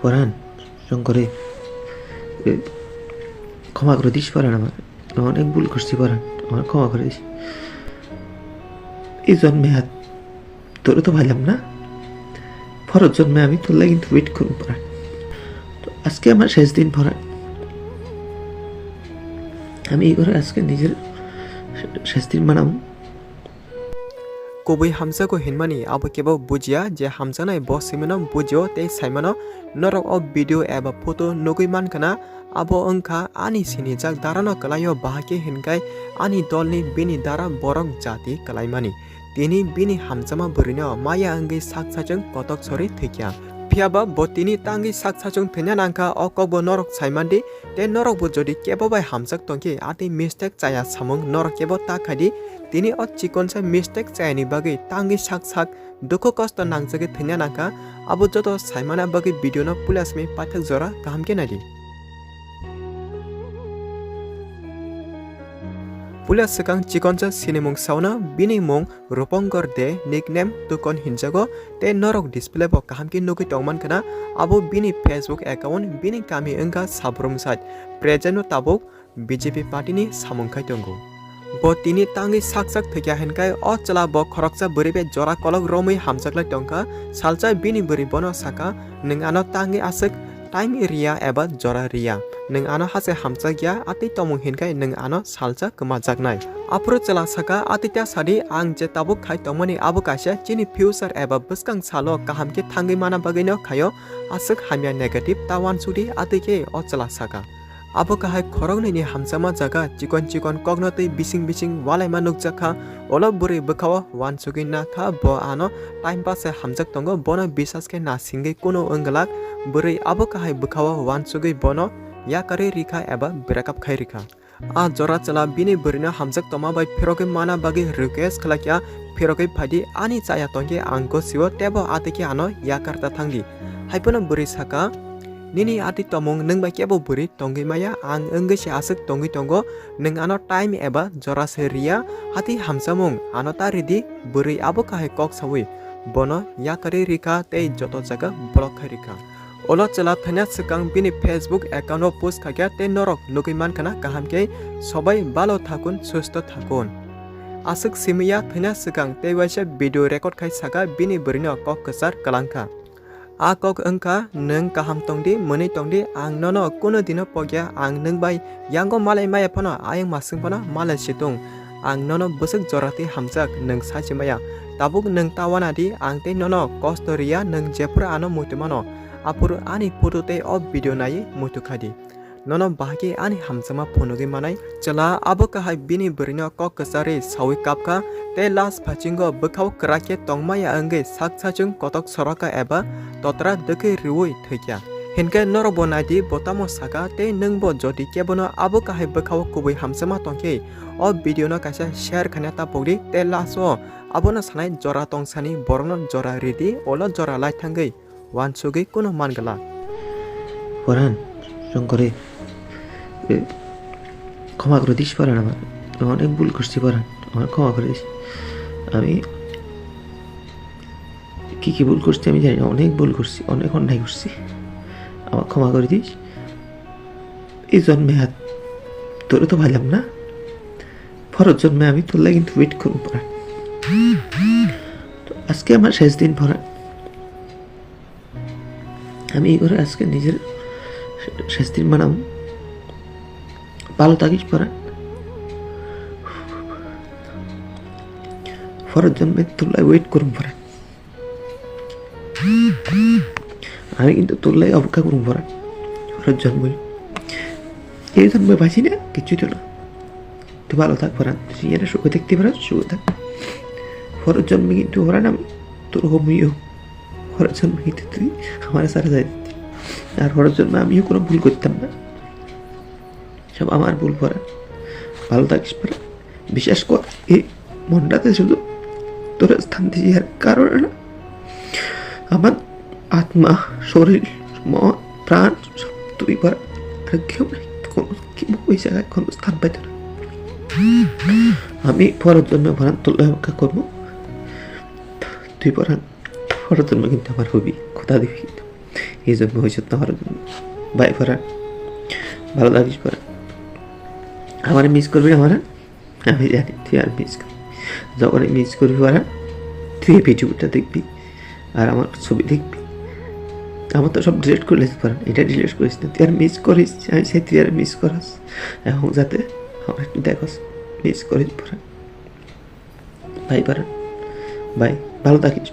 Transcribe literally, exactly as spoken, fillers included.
Poran, songkore, eh, khoma kore dis Poran amar. Amar ek bul kursi Poran, amar khoma kore dis. Ei jonme hat, তোরে তো পাইলাম না। পরের জন্মে আমি তোর লাগি কিন্তু ওয়েট করবো, Poran. তো আজকে আমার শেষ দিন, Poran. আমি এই ঘরে আজকে নিজের শে-, শেষ দিন বানাবো. Kubui hamjago hinmani abo kebo bujiya je hamjaknai bo simino bujio tei saimano norok o video eba photo nugui mankha na abo wngkha ani sinijak darano kwlaio bahai khe hinkhai ani dolni bini dara borok jati kwlaimani. Tini bini hamjakma bwrwino maya wngwi sak sachwng kotok sori thwikya. Phiyaba bo tini tangwi sak sachwng thwina nangkha o kokbo norok saimandi. Tei norokbo jodi kebo bai hamjak tongkhe, atwi mistake chaya samung norok kebo ta khaidi. Tini o chikonsa mistake chayani bagwi tangwi sak sak dukhu kosto nangjagwi thwina nangkha. Abo joto saimana bagwi video no puila simi paithak jora kaham khe naidi. Puila swkang chikonsa sinimung sauna bini mung Rupongor de, nickname Tukon hinjago, tei norok display bo kaham khe nugui tongmankha na, abo bini Facebook account, bini kami wngkha Sabrum side, present no tabuk B J P party ni samung khai tongo. Bo tini tangwi sak sak thwikya hinkhai o chwla bo khoroksa bwrwi bai jora kolok romwi hamjaklai tongkha, salsa bini bwrwi bono saka, "Nwng ano tangwi aswk time riya eba jora riya. Nwng ano haste hamjakya, atwi tongmung hinkhai nwng ano salsa kwmajaknai." Aphuru chwla saka, "Atwi ta sadi, ang je tabuk khai tongmani abo kaisa chini future eba bwskang salo kaham khe thangwi mana bagwino khaio, aswk hamya negative ta wansukdi," atwi khe o chwla saka. Abo kahai khoroknwini hamjakma jaga chikon chikon kokno twi bising bising walaima nukjakha. Olo bwrwi bwkhao wansugwi nakha, bo ano time pass se hamjak tongo, bono bisas khe nasingwi kunu wngwlak. Bwrwi abo kahai bwkhao wansugwi bono yakarwi rikha eba breakup khai rikha. A jora chwla bini bwrwino hamjak tongma bai phirogwi mana bagwi request khlaikha, "Phirogwi phaidi, ani chaya tongkhe ang gosio, tebo atwikhe ano yakar ta thangdi." Haiphano bwrwi saka, "Nini atwi tongmung nwng bai kebo bwrwi tongwi maya, ang wngwi se aswk tongwi tongo, nwng ano time eba jora se riya, atwi hamjakmung ano ta ridi." Bwrwi abo kahai kok sawi bono yakarwi rikha tei joto jaga block khai rikha. Olo chwla thwina swkang bini Facebook account o post khaikha tei norok nugwi mankha na kaham khe, "Sobai balo thakun, susto thakun." Aswk simiya thwina swkang tei waisa video record khai saka bini bwrwino kok kwchar kwlangkha. A kok wngkha, "Nwng kaham tongdi, mwnwi tongdi, ang nono kuno dino pokya, ang nwng bai yango malai maya phano, ayang masing phano malai situng. Ang nono bwswk jora twi hamjak, nwng sachi maya. Tabuk nwng ta wana di, ang tei nono kosto riya, nwng jephru ano muitu mano, aphuru ani photo tei o video naiwi muitu khadi. Nono bahai khe ani hamjakma phunugwi manai." Chwla abo kahai bini bwrwino kok kwcharwi sawi kapkha, tei last phaichingo bwkhao kwrak khe tongmaya wngwi sak sachwng kotok soroka eba totra dwkhwi rwui thwikya. Hinkhe norokbo naidi, bo tamo saka, tei nwngbo jodi kebono abo kahai bwkhao kubui hamjakma tongkhe, o video no kaisa share khaina ta pokdi, tei last o abono sanai jora tongsani borokno jora ridi, olo jora lai thangwi wansugwi kuno man glak. Poran, songkore, eh, khoma kore dis Poran amar. Amar ek bul kursi Poran, amar khoma kore dis. Ami কি কি ভুল করছি আমি জানি না, অনেক ভুল করছি, অনেক অন্যায় করছি, আমার ক্ষমা করে দিস। এই জন্মে আর তোরে তো পাইলাম না, পরের জন্মে আমি তোর লাগি কিন্তু ওয়েট করবো, Poran. তো আজকে আমার শেষ দিন, Poran. আমি এই ঘরে আজকে নিজের শে-, শেষ দিন বানাবো। ভালো থাকিস, Poran. পরের জন্মে তোর লাগি ওয়েট করবো, Poran. আমি কিন্তু তোর লাগি অপেক্ষা করবো, Poran. পরের জন্মে। এই জন্মে বাঁচি না, কিচ্ছু তো না। তুই ভালো থাক, Poran। তুই যেন সুখে থাকতে পারস, সুখে থাক। পরের জন্মে কিন্তু, Poran, আমি তোর হবো, মুইও। পরের জন্মে কিন্তু তুই আমার সারা যাই দিতি। আর পরের জন্মে আমিও কোনো ভুল করতাম না। সব আমার ভুল, Poran. ভালো থাকিস, Poran. বিশ্বাস কর, এই মনটাতে শুধু তোর স্থান দিয়েছি, আর কারণ না। আমার আত্মা, শরীর, মন, প্রাণ সব তুই, Poran. আর কেউ নেই, কোনো, কেউ ওই জায়গায় কোনো স্থান পাইতো না। আমি পরের জন্মে, Poran, তোর লাগি অপেক্ষা করবো। তুই, Poran, পরের জন্মে কিন্তু আমার হবি, কথা দিবি কিন্তু। এই জন্য হয়েছে তোর ভাই ফরান, ভালো থাকিস ফরান। আমার মিস করবি না ফরান? আমি জানি তুই আর মিস করবি। যখন মিস করবি ফরান, তুই এই ভিডিওটা দেখবি আর আমার ছবি দেখবি। আমার তো সব ডিলিট করে দিতে পারেন, এটা ডিলিট করিস না। তুই আর মিস করিস, আমি চাই তুই আর মিস করাস। এবং যাতে আমার একটু দেখোস, মিস করিস ফরান। ভাই ফরান, ভাই, ভালো থাকিস।